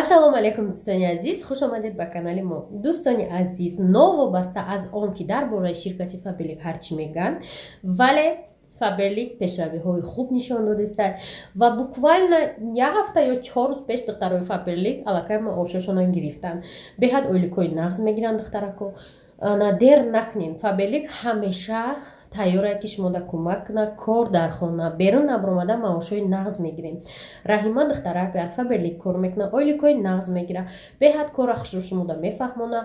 Ассалому алайкум, дӯстони азиз, хуш омадед ба канали мо. Дӯстони азиз, новобаста аз он ки дар бораи ширкати Фаберлик ҳарчӣ мегӯянд, вале Фаберлик пешравиҳои хуб нишон додааст ва буквально як ҳафта ё 4 рӯз пеш духтарои Фаберлик аллакай маошашонро гирифтанд. Беҳад ойликҳои нағз мегиранд духтарако. Дер накунед, Фаберлик ҳамеша тайёре ки шумода кӯмак кунад. Кор дар хона, берун набаромада маошҳои нағз мегирем. Раҳима духтарак дар Фаберлик кор мекунад, ойликҳои нағз мегирад, беҳад кора хушро шумода мефаҳмона.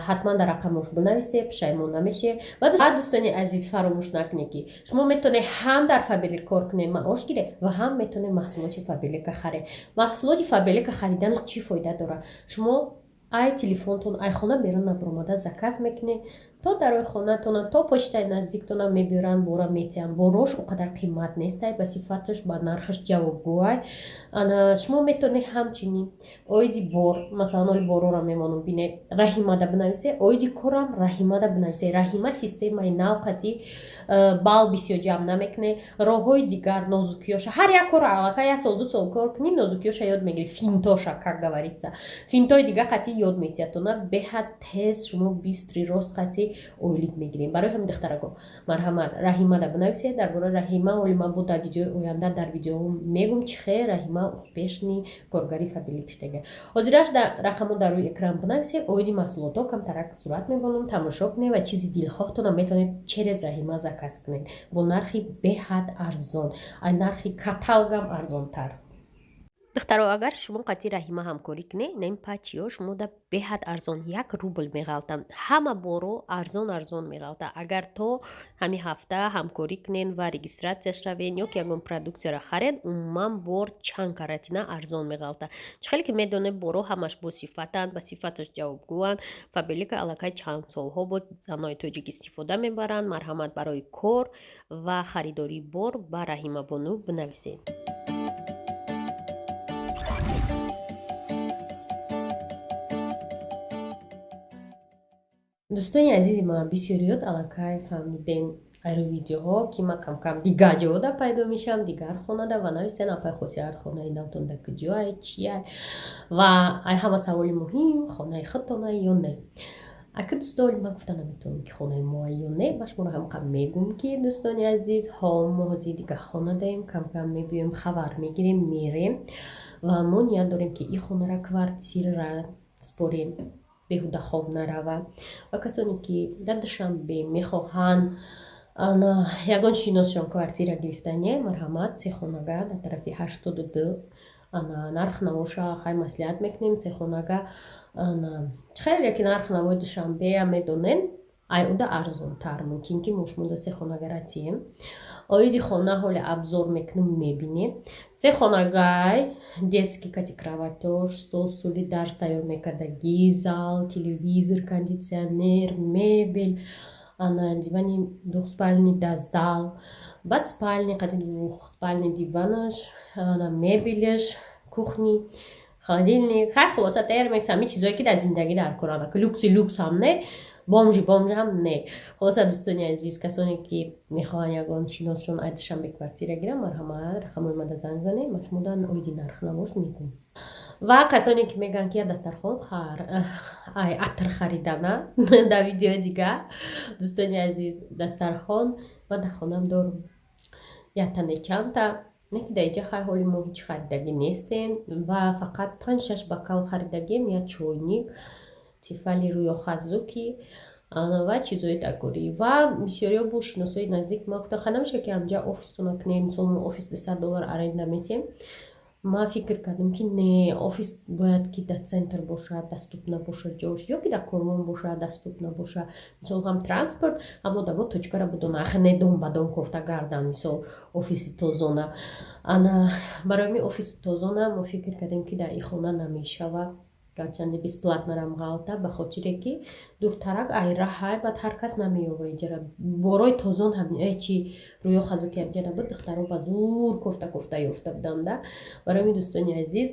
Ҳатман дар рақамош бинависе, пушаймон намешед. Ва дӯстони азиз, фаромӯш накунед, ки шумо метавонед ҳам дар Фаберлик кор кунед, маош гиред ва ҳам метавонед маҳсулоти Фаберлика харед. Маҳсулоти Фаберлика харидан чӣ фоида дорад? Шумо ай телефонтон, ай хона берун набаромада заказ мекунед, то дарои хонатона, то почтаи наздиктона мебиёранд, бора метиҳанд. Борош о қадар қимат нестай, ба сифаташ, ба нархаш ҷавобгӯай. Шумо метавонед ҳамчунин оиди бор, масалан, оли борора мемонам, бине, Раҳимада бинависе, оиди корам Раҳимада бинависе. Раҳима системаи нав қатӣ бал бисёр ҷамъ намекунед, роҳҳои дигар, нозукиёша. Ҳар як кор аллакай як сол, 2 сол кор кунӣ, нозукиёша ёд мегирӣ, финтоша, как говорится, финтои дига қатӣ ёд метиҳад. Беҳад тез шумо быстрый рост қатӣ ойлик мегирем. Барои ҳамин, духтарако, марҳамат, Раҳимада бинависед. Дар бораи Раҳима оли ман бо дар видеои оянда, дар видео мегум, чӣ хел Раҳима успешный коргари Фаберлик шудага. Ҳозираш дар рақамо дар рӯи экран бинависед. Оиди маҳсулотҳо камтарак сурат мебонам, тамошо кунед ва чизи дилхоҳтона метавонед через Раҳима заказ кунед бо нархи беҳад арзон, ай нархи каталогам арзонтар. Духтаро, агар шумо қатъи Раҳима ҳамкорӣ кунед, ин патчиҳо шумода беҳад арзон, 1 рубл меғалтанд. Ҳама боро арзон арзон меғалта. Агар то ҳамин ҳафта ҳамкорӣ кунед ва регистрация шавед ё ки ягон продукцияро харед, умуман бор чанд каратина арзон меғалта. Чӣ хеле ки медонед, боро ҳамаш босифатанд, ба сифаташ ҷавобгӯянд. Фаберлика аллакай чанд солҳо боз занои тоҷик истифода мебаранд. Марҳамат, барои кор ва харидории бор ба Раҳимабону бинависед. Дӯстони азизи ман, бисёриёт аллакай фаҳмидем айрӯи видеоҳо, ки ман камкам дигар ҷода пайдо мешавам, дигар хонада. Ва нависен: «Апай Хосият, хонаи навтон дар куҷоай, чиай?» Ва ай ҳама саволи муҳим: хонаи худтонай ё не? Ака дӯстони ман, гуфта наметавонам, ки хонаи моа ё не. Ба шуморо ҳамқадр мегӯм, ки дӯстони азиз, ҳо, мо ҳозир дигар хона даем, камкам мебиёем, хабар мегирем, мерем ва мо ният дорем, ки ин хонара квартира спорем, беҳуда хоб нарава. Ва касоне ки дар Душанбе мехоҳанд, ягон шиносшон квартира гирифтане, марҳамат, сехонага дар тарафи 82. Нарх навоша хай маслиҳат мекунем. Сехонага хеле ки нарх навои Душанбея медонем, ай уда арзонтар мумкин ки мо шумода сехонага ратием. Оиди хона ҳоле обзор мекунем, мебинем. Сехонагай детский кати, кроватош, стол, стули дарс тайёр мекардагӣ, зал, телевизор, кондитсионер, мебел, ана дивани двухспальный да зал, баъд спальни қади двухспальный диванаш, ана мебелаш, кухни, холодильник, хай, хулоса, термекс, ҳамин чизое ки дар зиндагӣ дар коранд. Люкси люкс ҳам не, бомжи бомжам не. Хулоса, дӯстони азиз, касоне ки мехоҳанд ягон шиносшон ай Душанбе квартира гиранд, марҳамат, рақамои мада занг занед, ман шумода оиди нархнавош мегӯм. Ва касоне ки мегӯянд, ки я дастархон хар, ай атр харидана дар видеои дигар, дӯстони азиз, дастархон ман дар хонам дорам, яктане, чандта не, ки дар иҷа хай ҳоли мо ҳеҷ харидагӣ нестем ва фақат панҷ шаш бокал харидагем, як чойник Тефали рӯёхазуки ва чизои дакорӣ. Ва бисёриҳо бо шиносои наздик ма гуфтам: «Хай, намешавад ки ҳамҷа офистона кунем?» Мисол, мо офис 200 доллар аренда метиҳем. Ман фикр кардам, ки не, офис бояд ки дар центр бошад, доступно бошад ҷош, ё ки дар Корвон бошад, доступно бошад. Мисол, ҳам транспорт, ҳам одамо точкара будона, ахир не дом ба дом кофта гардан. Мисол, офиси Тозона, ана барои ҳамин офиси Тозона мо фикр кардем, ки дар ин хона намешавад, гарчанде бесплатно рам ғалта, ба хотире ки дуртарак ай раҳай, баъд ҳар кас намеёва иҷара. Борои Тозон ҳам чи рӯё хазуки ҳамҷа набуд, духтаро ба зур кофта кофта ёфта буданда. Барои ҳамин, дӯстони азиз,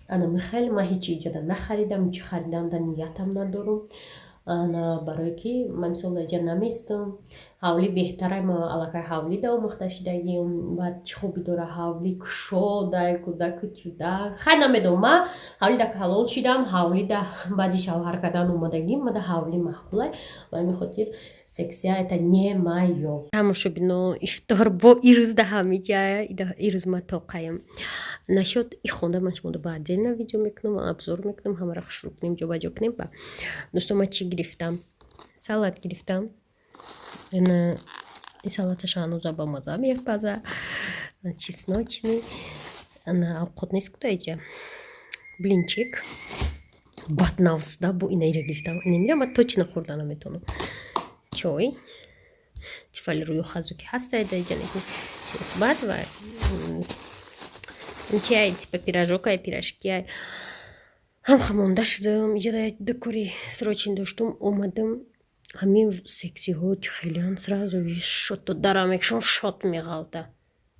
ана михел ман ҳеҷ иҷада нахаридам, ҳеҷ хариданда ниятам надорам. Ана барое ки ман мисол иҷа наместам. Ҳавлӣ беҳтарай, ма аллакай ҳавлӣ да омӯхта шидагим. Баъд чӣ хубӣ дора ҳавлӣ? Кушодай, кӯдаку чудак. Хай, намедонам, ма ҳавлӣ да калон шидам, ҳавлӣ да баъди шавҳар кардан омадагим, мада ҳавлӣ маъқулай. Ба ҳамин хотир сексия это не моё. Тамошобино, ифтор бо ирӯз да ҳамиҷая, ирӯз ма тоқаям. Насчёт и хонда ман шуморо ба отдельно видео мекунам, обзор мекунам, ҳамаро хушрӯ кунем, ҷобаҷо кунем. Ба дӯсто, ма чӣ гирифтам? Салат гирифтам. Ин салаташ ҳанӯза ба маза мепаза, чесночный. Ана авқот нест куда иҷа. Блинчик баднавсда бо инаира гирифтам. Инамира ма точно хӯрда наметавонам. Чой тифали рӯю хазуки ҳаста иҷа, баъд ва чиай, типа пирожокай, пирожкиай. Ҳам монда шудам, иҷа ду кори срочный доштум, омадам. Ҳамин сексиҳо чӣ хелеан, сразу шото дара мекушон, шот меғалта,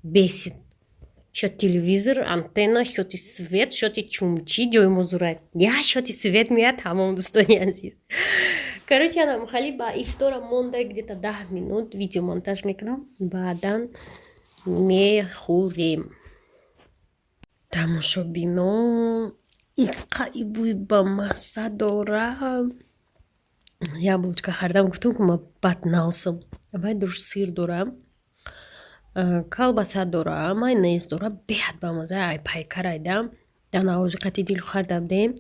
бесит. Шот телевизор, антенна, шоти свет, шоти чумчи, ҷои музурай я шоти свет меяд, тамом. Дӯстони азиз, короче, анам хали ба ифтора монда где-то 10 минут, видео монтаж мекунам, баъдан мехӯрем. Тамошобино, иққаи бӯи бамазза дорам. Яблочко харидам, гуфтам, ки ма баднавсам. Вай душ сыр дорам, колбаса дора, майонез дора, беҳад бамаза. Ай пайкарайда дар Наврӯзи қати дил харда будем.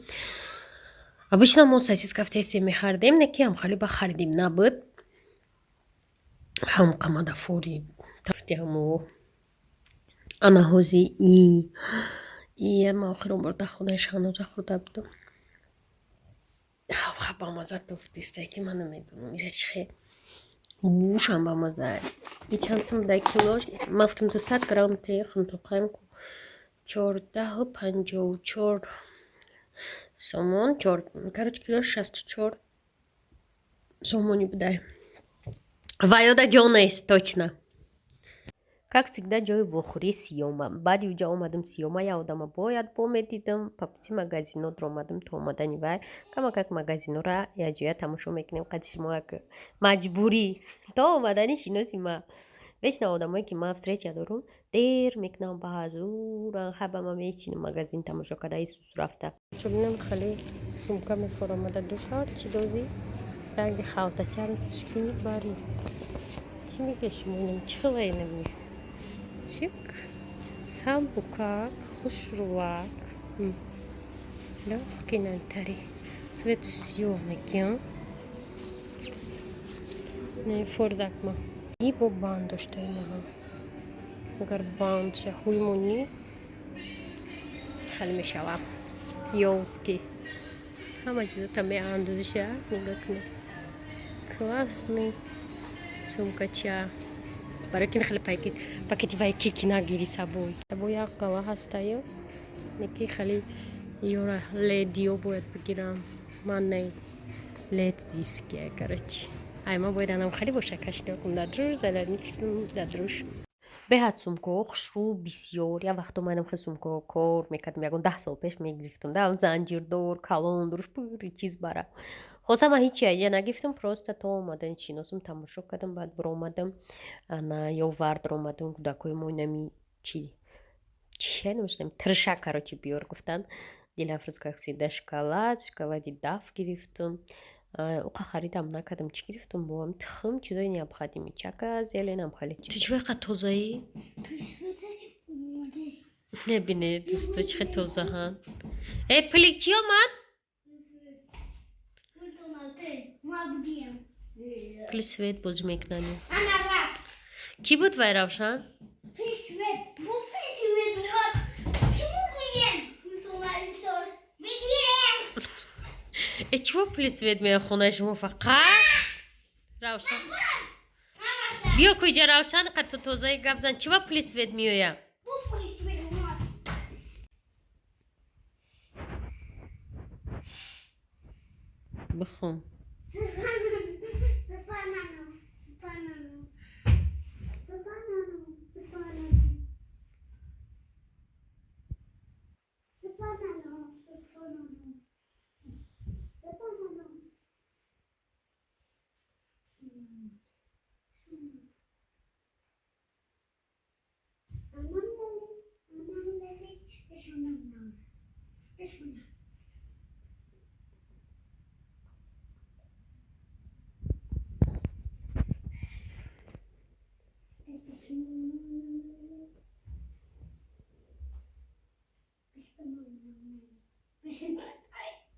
Обычно мо сосиска в тесте мехаридем, не ки ҳам хали ба харидим набуд. Ҳам қамада фори тафтиаму ана ҳози и ма охирон бор дар хонаи Шаҳноза хӯрда будам. Ха, бамаза туфтистай, ки ман намедонам ира чи хел бушам бамаза. И чанд сум дар килош? Ма гуфтам, то 100 грамм те хунтоқаем, 14,54 сомон. Короче, килош 64 сомонӣ будай. Ва ёда ҷо нест, точно, как всегда, ҷои вохӯрӣ Сиёма. Баъди уҷа омадам Сиёма, як одама бояд бо медидам. По пути магазино омадам, то омадани вай камакак магазинора якҷоя тамошо мекунем. Қади шумо як маҷбурӣ то омадани шиноси ма. Вечно одамое ки ман встреча дорум, дер мекунам, ба ҳазуран хаба ма мечинам, магазин тамошо карда исус рафта. Шобинам, хеле сумка мефоромада душар чӣ дози ранги халтача ростишки бари. Чӣ мегӯя шумо? Инам чӣ хела? Инами чик самбукак, хушрувак, лёгкий нантари, цвет сёники не фордакма. И бо банд дошта инаҳа. Агар банд ша ҳуймонӣ, хеле мешава ёвский. Ҳама чизота меандозиша. Нигоҳ кунед, классный сумкача, барои ки хеле пакети вайкики нагири сабой. Сабой як гала ҳастаю, неки хеле ёра ледиё бояд бигирам. Ман не ледиския, короче. Ай, ман бояд анам хеле боша кашидакум дар друш заладникшудам дар друш. Беҳад сумкаҳо хушрӯ бисёр. Як вақто манам хел сумкаҳо кор мекардам, ягон 10 сол пеш мегирифтам да, занҷирдор, калон, дуруш, пури чиз бара. Хулоса, ман ҳичи айҷа нагирифтам, просто то омадани шиносум тамошо кардам, баъд биромадам. Ана ё вар даромадам, кӯдакҳои мо инами чи чи намешунам, тирша, короче, биёр гуфтанд. Дилафрӯз, как всегда, шоколад, шоколади Даф гирифтам. Уқа харидам накардам, чӣ гирифтам? Боам тухм, чизои необходимый, чака, зеленам хеле. Ту чӣ вайқа тозаӣ? Мебинед, дӯсто, чӣ хел тозаҳанд. Э, пули кӣ омад? Пули свет бозӣ мекунанд. Кӣ буд вай, Равшан? Пули свет. Бу пули свет. Чему гӯем? Бигирем. Э, чӣ пули свет меояд хонаи шумо фақат? Равшан, биё ку иҷа, Равшан, қад тозаи гап зан. Чӣ пули свет меояд? Бу пули свет омад. Бихон. Супанану. Супанану. Супанану. Супанану. Супанану. Супанану. Супанану.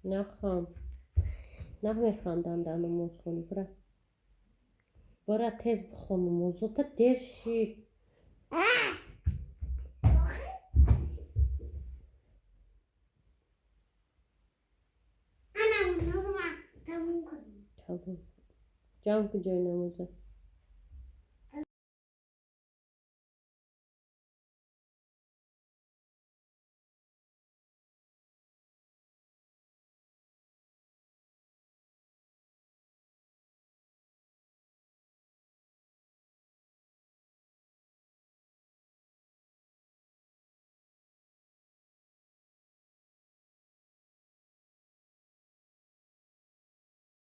Нахон. Намехандам дар намозхонӣ. Бира. Бира, тез бихон намозота, дер шид. Ҷамъ кун ҷои намоза.